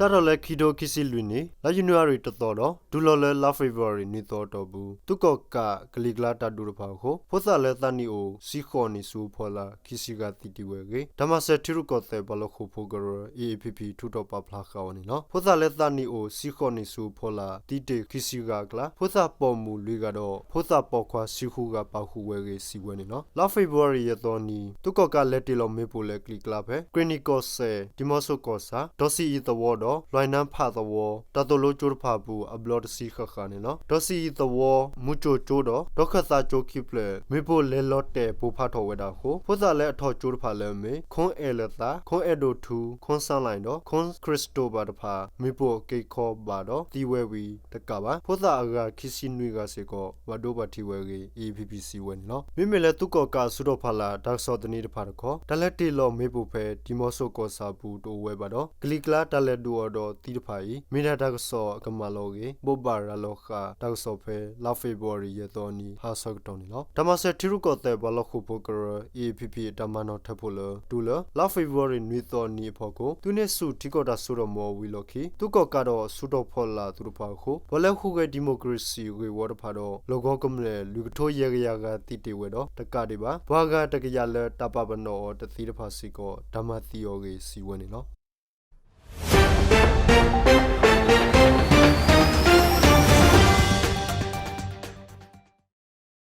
စးထီၣ်လၢခံထိခံဆံလွံၢ်နံၣ် လါယနူၤအါရံၤတသီဒီး တုၤလီၤလၢလါဖ့ၤဘြူၤအါရံၤနွံသီအတီၢ်ပူၤ သုးကီၣ်ကးကလံၤကျါတၢ်ဒုးတဖၣ်အဃိ ဖိသၣ်လၢသးနံၣ်အိၣ် ဆံဃိးနံၣ်ဆူအဖီလာ် ခံဆံဂၤသံတ့ၢ်ဝဲအဂ့ၢ် တၢ်မၤစၢၤထံရူၢ်ကီၢ်သဲးပှၤလီၢ်ဃိာ်ဖိကရၢ A A P P ထုးထီၣ်ပာ်ဖျါဃာ်ဝဲန့ၣ်လီၤ. ဖိသၣ်လၢသးနံၣ်အိၣ် ဆံဃိးနံၣ်ဆူအဖီလာ် သံတ့ၢ်ခံဆံဂၤအကျါ ဖိသၣ်ပိာ်မုၣ်လွံၢ်ဂၤဒီး ဖိသၣ်ပိာ်ခွါဆံဃုဂၤပာ်ဃုာ်ဝဲအဂ့ၢ် စံးဝဲန့ၣ်လီၤ. လါဖ့ၤဘြူၤအါရံၤယဲၢ်သီနံၤ သုးကီၣ်ကးလဲၤတ့ၢ်လီၤမ့ၣ်ပိၢ်လၢကလံၤကျါဖဲ ကရ့ၣ်နံၣ်ကီၢ်စဲၣ် ဒံမီစိကီၢ်ဆၣ် ဒီစံၣ်အံၤသဝီဒီး လွဲၢ်နါဖးသဝီ တၢ်သိၣ်လိကၠိတဖၣ်အပူၤ အဘျီတဆံဃၣ်ဃၣ်န့ၣ်လီၤ. ဒီစံၣ်အံၤသဝီ မူကၠိကၠိဒီး ဒီခၢၣ်သးကၠိခံဖျၢၣ် မ့ၣ်ပိၢ်လဲၤလီၤတဲာ်ပိၢ်ဖးထီၣ်ဝဲဒၣ်အဃိ ဖိသၣ်လၢအထီၣ်ကၠိတဖၣ်လၢအမ့ၢ် ခိၣ်အဲၣ်လၢသး ခိၣ်အဲၣ်ဒိၣ်ထူ ခိၣ်စၣ်လဲၣ်ဒီး ခိၣ်ခရံစတိဘၣ်တဖၣ် မ့ၣ်ပိၢ်အက့ခီဘၣ်ဒီး သံဝဲဝံၤတကးဘၣ် ဖိသၣ်အဂၤခံဆံနွံဂၤစ့ၢ်ကီး ဘၣ်ဒိဘၣ်ထံးဝဲအဂ့ၢ် A A P P စံးဝဲန့ၣ်လီၤ. မ့မ့ၢ်လၢသုးကီၣ်ကးအစုတီၤဖီလာ် တၢ်ကစီၣ်သန့တဖၣ်တခီ တၢ်လဲၤတ့ၢ်လီၤမ့ၣ်ပိၢ်ဖဲ ဒံမီစိကီၢ်ဆၣ်အပူၤတအိၣ်ဝဲဘၣ်ဒီး ကလံၤကျါတၢ်လဲၤဒုးအီၤဒီးသံတဖၣ်အံၤ မ့ၢ်ဒၣ်တၢ်ကစီၣ်အကမၣ်လီၤအဂ့ၢ် ဘိးဘၣ်ရၤလီၤဃာ်တၢ်ကစီၣ်ဖဲ လါဖ့ၤဘြူၤအါရံၤယဲၢ်သီနံၤ ဟါဆၢကတီၢ်န့ၣ်လီၤ. တၢ်မၤစၢၤထံရူၢ်ကီၢ်သဲးပှၤလီၢ်ဃိာ်ဖိကရၢ A A P P အတၢ်မၤနီၣ်ထၢဖှိၣ်လၢ တုၤလၢ လါဖ့ၤဘြူၤအါရံၤနွံသီနံၤအဖီခိၣ် သုးန့ၢ်ဆူၣ်ထံကီၢ်တၢ်စိတၢ်ကမီၤဝံၤအလီၢ်ခံ သုးကီၣ်ကးဒီးအစုတီၤဖီလာ်သ့ၣ်တဖၣ်အဃိ ပှၤလၢဟူးဂဲၤဒံၣ်မိၣ်ကရ့ၣ်စံၣ်ဂ့ၢ်ဝီတဖၣ်ဒီး လီၢ်ကဝီၤကမျၢၢ် လွံၢ်ကထိယဲၢ်ကယၤဂၤသံတ့ၢ်ဝဲဒီး တကးဒံးဘၣ် ပှၤဂၤတကယၤလၢတၢ်ပာ်ပနီၣ်အီၤတသ့တဖၣ်စ့ၢ်ကီး တၢ်မၤသံအီၤအဂ့ၢ် စံးဝဲန့ၣ်လီၤ.